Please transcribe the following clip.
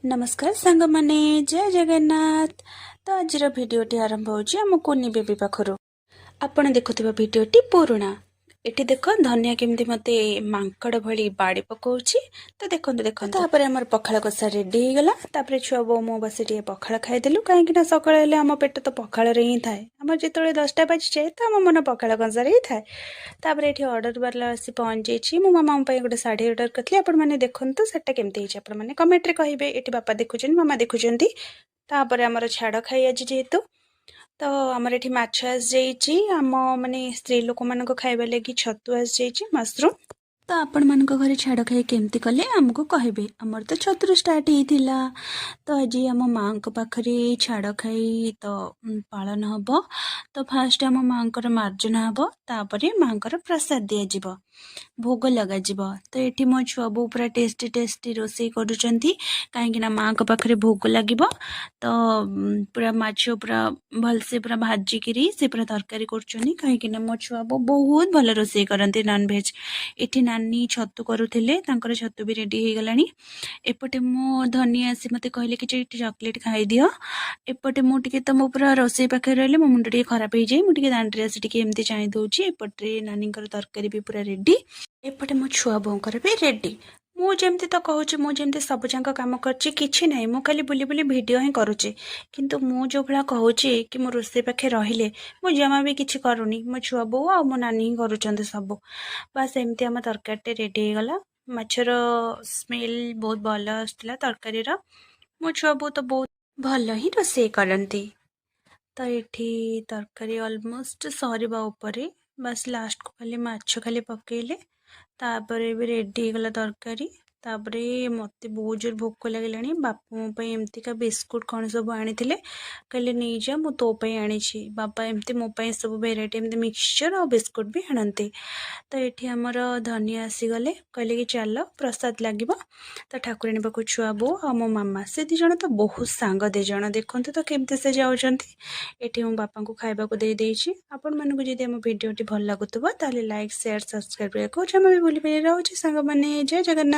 ନମସ୍କାର ସାଙ୍ଗମାନେ, ଜୟ ଜଗନ୍ନାଥ। ତ ଆଜିର ଭିଡ଼ିଓଟି ଆରମ୍ଭ ହେଉଛି ଆମ କୁନି ବେବି ପାଖରୁ। ଆପଣ ଦେଖୁଥିବା ଭିଡ଼ିଓଟି ପୁରୁଣା। ଏଠି ଦେଖ, ଧନିଆ କେମିତି ମୋତେ ମାଙ୍କଡ଼ ଭଳି ବାଡ଼ି ପକଉଛି। ତ ଦେଖନ୍ତୁ ଦେଖନ୍ତୁ। ତାପରେ ଆମର ପଖାଳ କଷା ରେଡି ହେଇଗଲା। ତାପରେ ଛୁଆ ବୋଉ ମୁଁ ବସି ଟିକେ ପଖାଳ ଖାଇଦେଲୁ, କାହିଁକି ନା ସକାଳ ହେଲେ ଆମ ପେଟ ତ ପଖାଳରେ ହିଁ ଥାଏ। ଆମର ଯେତେବେଳେ 10ଟା ବାଜିଯାଏ, ତ ଆମ ମନ ପଖାଳ କଂସାରେ ହିଁ ଥାଏ। ତାପରେ ଏଠି ଅର୍ଡ଼ର ବାଲା ଆସି ପହଞ୍ଚିଯାଇଛି। ମୋ ମାମାଙ୍କ ପାଇଁ ଗୋଟେ ଶାଢ଼ୀ ଅର୍ଡ଼ର କରିଥିଲି। ଆପଣମାନେ ଦେଖନ୍ତୁ, ଶାଢ଼ୀଟା କେମିତି ହେଇଛି, ଆପଣମାନେ କମେଣ୍ଟରେ କହିବେ। ଏଠି ବାପା ଦେଖୁଛନ୍ତି, ମାମା ଦେଖୁଛନ୍ତି। ତାପରେ ଆମର ଛାଡ଼ ଖାଇ ଆଜି ଯେହେତୁ, ତ ଆମର ଏଠି ମାଛ ଆସିଯାଇଛି। ଆମ ମାନେ ସ୍ତ୍ରୀ ଲୋକମାନଙ୍କ ଖାଇବା ଲାଗି ଛତୁ ଆସିଯାଇଛି, ମସରୁମ୍। ତ ଆପଣମାନଙ୍କ ଘରେ ଛାଡ଼ ଖାଇ କେମିତି କଲେ, ଆମକୁ କହିବେ। ଆମର ତ ଛତୁରୁ ଷ୍ଟାର୍ଟ ହେଇଥିଲା। ତ ଆଜି ଆମ ମାଆଙ୍କ ପାଖରେ ଛାଡ଼ ଖାଇ ତ ପାଳନ ହବ। ତ ଫାଷ୍ଟ ଆମ ମାଆଙ୍କର ମାର୍ଜନା ହବ, ତାପରେ ମାଆଙ୍କର ପ୍ରସାଦ ଦିଆଯିବ, ଭୋଗ ଲଗାଯିବ। ତ ଏଠି ମୋ ଛୁଆ ବୋଉ ପୁରା ଟେଷ୍ଟି ଟେଷ୍ଟି ରୋଷେଇ କରୁଛନ୍ତି, କାହିଁକି ନା ମାଆଙ୍କ ପାଖରେ ଭୋଗ ଲାଗିବ। ତ ପୁରା ମାଛ ପୁରା ଭଲସେ ପୁରା ଭାଜିକିରି ସେ ପୁରା ତରକାରୀ କରୁଛନ୍ତି, କାହିଁକି ନା ମୋ ଛୁଆ ବୋଉ ବହୁତ ଭଲ ରୋଷେଇ କରନ୍ତି ନନଭେଜ୍। ଏଠି ନାନୀ ଛତୁ କରୁଥିଲେ, ତାଙ୍କର ଛତୁ ବି ରେଡ଼ି ହେଇଗଲାଣି। ଏପଟେ ମୋ ଧନି ଆସି ମୋତେ କହିଲେ କି ଏଠି ଚକୋଲେଟ୍ ଖାଇଦିଅ। ଏପଟେ ମୁଁ ଟିକେ ତ ମୋ ପୁରା ରୋଷେଇ ପାଖରେ ରହିଲେ ମୋ ମୁଣ୍ଡ ଟିକେ ଖରାପ ହେଇଯାଏ। ମୁଁ ଟିକେ ଦାଣ୍ଡରେ ଆସି ଟିକେ ଏମିତି ଚାହିଁ ଦେଉଛି। ଏପଟରେ ନାନୀଙ୍କର ତରକାରୀ ବି ପୁରା ରେଡ଼ି, ଏପଟେ ମୋ ଛୁଆ ବୋଉଙ୍କର ବି ରେଡ଼ି। ମୁଁ ଯେମିତି ତ କହୁଛି, ମୁଁ ଯେମିତି ସବୁଯାକ କାମ କରିଛି, କିଛି ନାହିଁ। ମୁଁ ଖାଲି ବୁଲି ବୁଲି ଭିଡ଼ିଓ ହିଁ କରୁଛି। କିନ୍ତୁ ମୁଁ ଯେଉଁ ଭଳିଆ କହୁଛି କି ମୁଁ ରୋଷେଇ ପାଖେ ରହିଲେ ମୁଁ ଜମା ବି କିଛି କରୁନି, ମୋ ଛୁଆ ବୋଉ ଆଉ ମୋ ନାନୀ ହିଁ କରୁଛନ୍ତି ସବୁ। ବାସ୍, ଏମିତି ଆମ ତରକାରୀଟେ ରେଡ଼ି ହେଇଗଲା। ମାଛର ସ୍ମେଲ୍ ବହୁତ ଭଲ ଆସୁଥିଲା ତରକାରୀର। ମୋ ଛୁଆ ବୋଉ ତ ବହୁତ ଭଲ ହିଁ ରୋଷେଇ କରନ୍ତି। ତ ଏଠି ତରକାରୀ ଅଲମୋଷ୍ଟ ସରିବା ଉପରେ, ବାସ୍ ଲାଷ୍ଟକୁ ଖାଲି ମାଛ ଖାଲି ପକେଇଲେ, ତାପରେ ବି ରେଡ଼ି ହେଇଗଲା ତରକାରୀ। ତାପରେ ମୋତେ ବହୁତ ଜୋର ଭୋକ ଲାଗିଲାଣି। ବାପା ମୋ ପାଇଁ ଏମିତିକା ବିସ୍କୁଟ୍ କ'ଣ ସବୁ ଆଣିଥିଲେ। କହିଲେ, "ନେଇଯା, ମୁଁ ତୋ ପାଇଁ ଆଣିଛି।" ବାପା ଏମିତି ମୋ ପାଇଁ ସବୁ ଭେରାଇଟି ଏମିତି ମିକ୍ସଚର୍ ଆଉ ବିସ୍କୁଟ୍ ବି ଆଣନ୍ତି। ତ ଏଠି ଆମର ଧନିଆ ଆସିଗଲେ, କହିଲେ କି ଚାଲ, ପ୍ରସାଦ ଲାଗିବ। ତ ଠାକୁରାଣୀ ପାଖକୁ ଛୁଆ ବୋଉ ଆଉ ମୋ ମାମା, ସେ ଦୁଇ ଜଣ ତ ବହୁତ ସାଙ୍ଗ ଦୁଇ ଜଣ। ଦେଖନ୍ତୁ ତ କେମିତି ସେ ଯାଉଛନ୍ତି। ଏଠି ମୁଁ ବାପାଙ୍କୁ ଖାଇବାକୁ ଦେଇଦେଇଛି। ଆପଣମାନଙ୍କୁ ଯଦି ଆମ ଭିଡ଼ିଓଟି ଭଲ ଲାଗୁଥିବ, ତାହେଲେ ଲାଇକ୍, ସେୟାର, ସବସ୍କ୍ରାଇବ୍ କରିବାକୁ ଜମା ବି ଭୁଲିବେନି। ରହୁଛି ସାଙ୍ଗମାନେ, ଜୟ ଜଗନ୍ନାଥ।